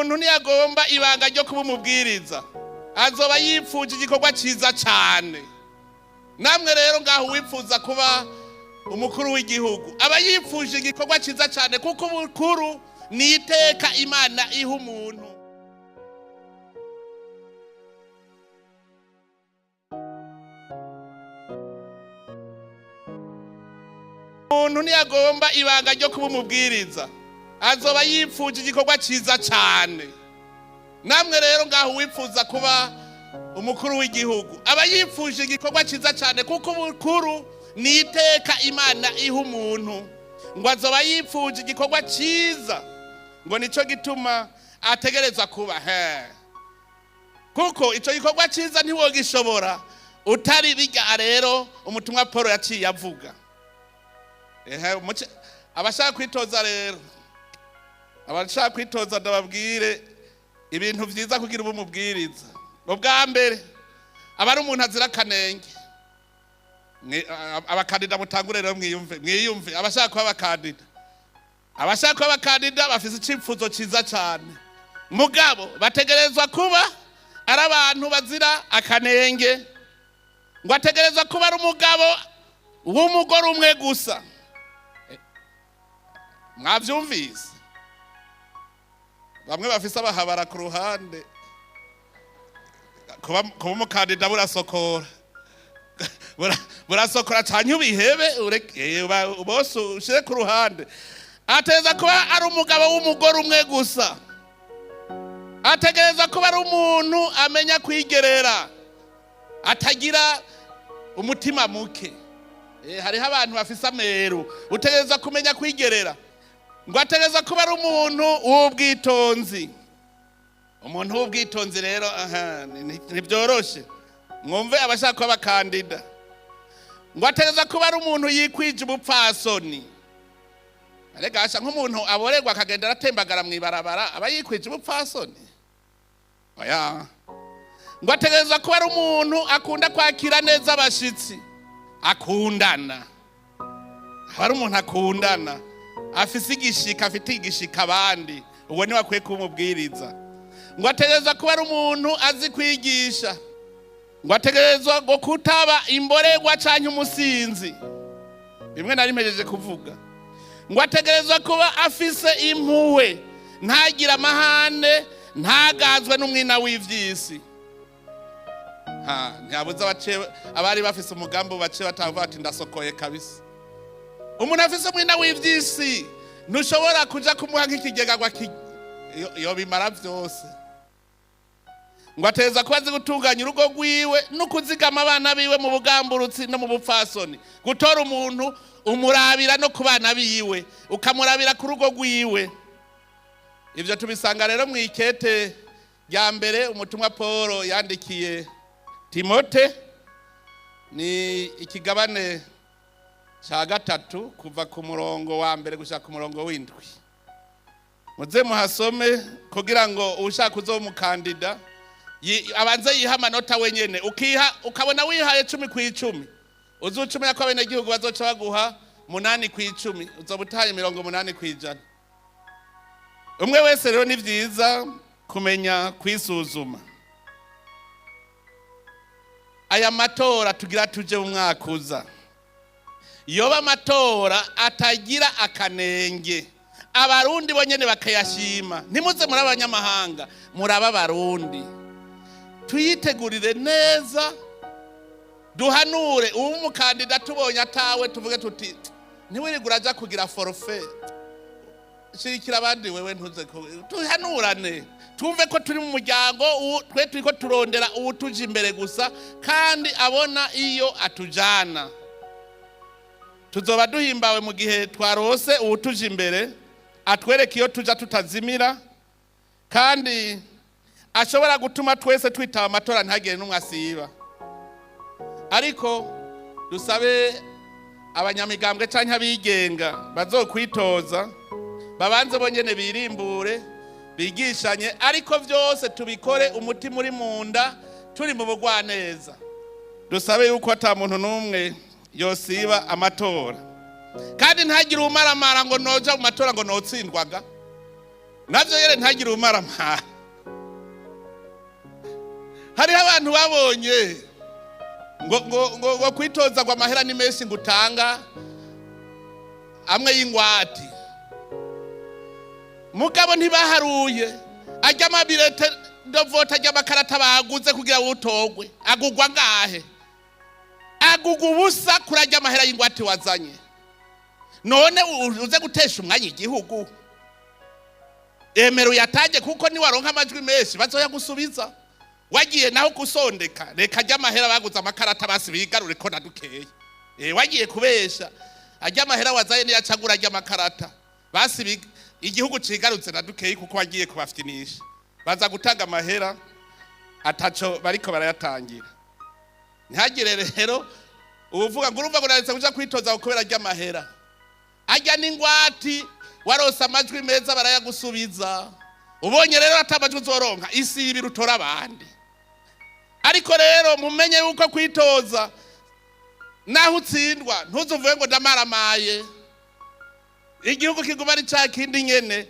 Umuntu ntiyagomba ibanga ryo kuba umubwiriza, azoba yipfuje igikorwa cyiza cyane. Namwe rero ngaho, uwipfuza kuba umukuru w'igihugu aba yipfuje igikorwa cyiza cyane, kuko ubukuru ni iteka Imana iha umuntu. Umuntu ntiyagomba ibanga ryo kuba umubwiriza, azoba yipfuje igikorwa cyiza cyane. Namwe rero ngaho, uwipfuza kuba umukuru w'igihugu aba yipfuje igikorwa cyiza cyane, kuko ubukuru ni iteka Imana iha umuntu. Ngo azoba yipfuje igikorwa cyiza, ngo nicyo gituma ategereza kuba he, kuko icyo gikorwa cyiza ntiwogishobora utari bijya. Rero umutumwa Paul yaciye avuga. Ehe, abashaka kwitoza rero, abashaka kwitoza, ndababwire ibintu byiza kugira ube umubwiriza. Ubwa mbere, aba ari umuntu azira akanenge. Abakandida mutangure rero mwiyumve, mwiyumve. Abashaka kuba abakandida, abashaka kuba abakandida bafise icyifuzo cyiza cyane, mugabo bategerezwa kuba ari abantu bazira akanenge. Ngo ategerezwa kuba ari umugabo w'umugore umwe gusa. Mwabyumvise? Bamwe bafise abahabara ku ruhande, kuba umukandida burasokora. Burasokora cyane, ubihebe ureke, bose ushire ku ruhande. Ategereza kuba ari umugabo w'umugore umwe gusa. Ategereza kuba ari umuntu amenya kwigerera, atagira umutima muke. Hariho abantu bafise ameru. Utegereza kumenya kwigerera. Ngo ategereza kuba ari umuntu w'ubwitonzi. Umuntu w'ubwitonzi rero, aha, ntibyoroshe. Mwumve, abashaka kuba abakandida, ngo ategereza kuba ari umuntu yikwije ubupfasoni. Arega asha, nk'umuntu aborerwa akagenda aratembagara mu ibarabara, aba yikwije ubupfasoni? Oya. Ngo ategereza kuba ari umuntu akunda kwakira neza abashitsi, akundana, aba ari umuntu akundana, afise igishika, afite igishika abandi. Uwo niwe akwiye kuba umubwiriza. Ngo ategereza kuba ari umuntu azi kwigisha. Ngo ategerezwa ngo kutaba imborerwa canke umusinzi, bimwe nari mpejeje kuvuga. Ngo ategerezwa kuba afise impuhwe, ntagire amahane, ntagazwe n'umwina w'ivy'isi. Ha, ntiyabuze abace abari bafise umugambi bace batavuga ati: "Ndasokoye kabisa." Umuntu afise umwina w'ivy'isi, ntushobora kuja kumuha nk'ikigega ngo yo bimara vyose. Ngo ateza kuba azi gutunganya urugo rwiwe no kuzigama abana biwe mu bugamburutsi no mu bupfasoni. Gutora umuntu, umurabira no ku bana biwe, ukamurabira ku rugo rwiwe. Ibyo tubisanga rero mu ikete rya mbere umutumwa Paul yandikiye Timote, ni ikigabane cya gatatu, kuva ku murongo wa mbere gushaka ku murongo w'indwi. Muze muhasome kugira ngo ushaka uzoba umukandida abanze yiha amanota wenyene. Ukiha, ukabona wihaye 10 ku 10, uzuca umenya ko abenegihugu bazoca baguha 8 ku 10, uzoba utahaye 80%. Umwe wese rero, ni vyiza kumenya kwisuzuma. Aya matora tugira tuje mu mwaka uza yoba amatora atagira akanenge, Abarundi bonyene bakayashima. Ntimuze muri abanyamahanga, muraba Abarundi. Tuyitegurire neza, duhanure ubu umukandida tubonye atawe, tuvuge tuti: "Ntiwirirwe uraja kugira forfait, shirikira abandi." Wewe ntuze tuhanurane, twumve ko turi mu muryango. Twe turiko turondera uwutuje imbere gusa, kandi abona iyo atujana. Tuzoba duhimbawe mu gihe twarose uwutuje imbere, atwereka iyo tuja tutazimira, kandi ashobora gutuma twese twitaba amatora, ntihagire n'umwe asiba. Ariko dusabe abanyamigambwe canke abigenga bazokwitoza, babanze bonyene birimbure, bigishanye. Ariko vyose tubikore umutima uri mu nda, turi mu bugwaneza. Dusabe yuko ata muntu n'umwe yosiba amatora, kandi ntagire umaramara ngo noja mu matora ngo notsindwaga. Navyo yere ntagire umaramara. Hariho abantu babonye ngo kwitoza ngo amahera ni menshi, ngo utanga amwe y'ingwati, mugabo ntibaharuye ajya ama bulletins de vote, ajya amakarata baguze kugira wutogwe, agugwa ngahe? Agugwa ubusa kuri ajya amahera y'ingwate wazanye. None uze gutesha umwanya igihugu? Emera uyatange, kuko niwaronka amajwi menshi bazoyagusubiza. Wagiye naho gusondeka, reka ajya amahera baguze amakarata basi bigarure ko na dukeya. Wagiye kubesha, ajya amahera wazaye niyacagura ajya amakarata basi igihugu cigarutse na dukeyi, kuko wagiye kubafitinisha. Baza gutanga amahera ataco bariko barayatangira. Ntihagire rero uvuga ngo urumva ngo naretse kuja kwitoza kubera ajya amahera. Ajya n'ingwati, warose amajwi meza barayagusubiza. Ubonye rero ata amajwi uzoronka, isi ibiri utora abandi. Ariko rero mumenye yuko kwitoza, naho utsindwa, ntuzuvuge ngo ndamaramaye. Igihugu kiguma ari ca kindi nyene.